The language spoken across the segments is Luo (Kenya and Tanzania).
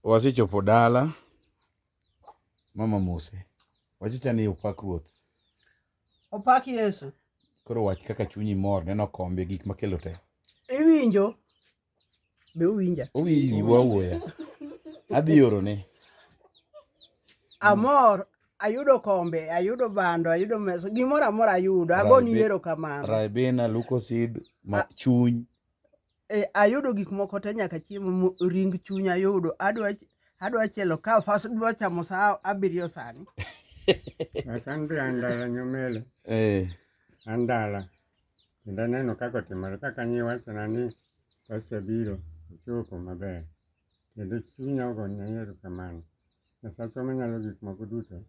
Wasechopo dala. Mama mose. Wachocha ni opak Ruoth. Opak Yesu. Koro wach kaka chunyi mor neno kombe gik makelo te. Iwinjo? Be uwinja? Owinji wawuoya. Adhi orone. Amor, ayudo kombe, ayudo bando, ayudo mesa, gimoro amora ayudo. Agoni erokamano. Ribena, Lucosid, ma chuny. E, ayudo gik moko te nyaka chiemo ring chuny ayudo. Adwa chielo ka fas dwa chamo saa 7 sani. An be an dala Nyomele. Eh. An dala. Kendo aneno kaka otimore. Kaka nyiwachona ni pastor biro, ochopo maber. Kendo chunya ogona erokamano. Nyasachwa manyalo gik moko duto,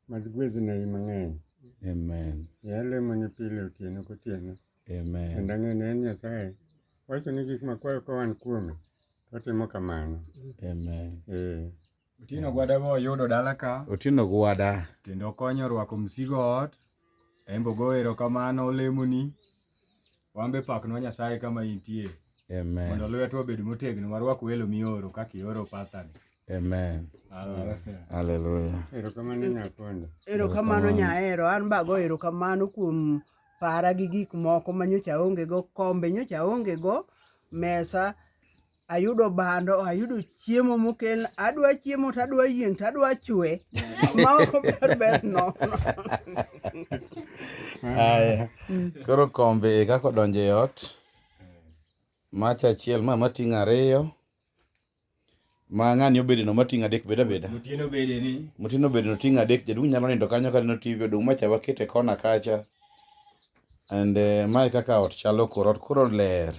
mad gwedhnai mang'eny. Amen. E alemoni pile otieno kotieno. Amen. Kendo ang'eyo ni en Nyasaye. Wacho ni gik makwayo ka wan kuome, to otimo kamano. Amen. Eh. Otieno Gwada be oyudo dala ka. Otieno Gwada. Kendo okonyo rwako msigo ot. En be ogo erokamano olemoni. Wan be paknwa Nyasaye kama intie. Amen. Mondo lwetwa obed motegno warwak welo mioro kaka ioro pastor ni. Amen. Hallelujah. Hallelujah. Erokamano Nyakondo. Erokamano Nyaero, an be ago erokamano kuom para gi gik moko ma nyocha aonge go, kombe nyocha aonge go, mesa, ayudo bando, ayudo chiemo mokel, adwa chiemo to adwa yieng' to adwa chwe. Ma ok ber ber nono. Aya. Koro kombe e kaka odonjo e ot. Macha achiel, ma mating'o ariyo. Ma ng'ani obede no mating'o 3 beda beda. Mutieno bede ni. Mutieno bede no ting'o 3, jaduong' nyalo nindo kanyo ka neno TV, odong' macha wakete kona kacha. And mae kaka ot chalo koro, ot koro ler.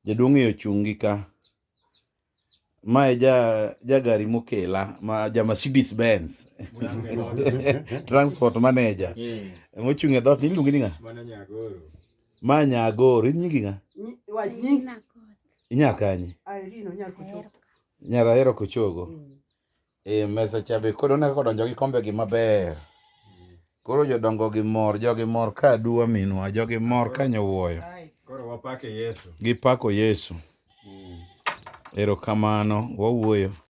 Jaduong' e ochung' gi ka. Mae ja gari mokela, ma ja Mercedes Benz. Transport manager. Mochung' e dhoot, iluongi ni ng'a? Mano Nyagoro. Ma Nyagoro, in nyingi ng'a? Wach nying. Inyar kanye? Irene onyar Kochogo. Nyar Ahero Kochogo. E mesa cha be koro oneno kodonjo gi kombe gi maber. Koro jodongo gi mor, jogi mor ka aduwa minwa, jogi mor ka nyowuoyo. Koro wapake Yesu. Gipako Yesu. Erokamano, wawuoyo.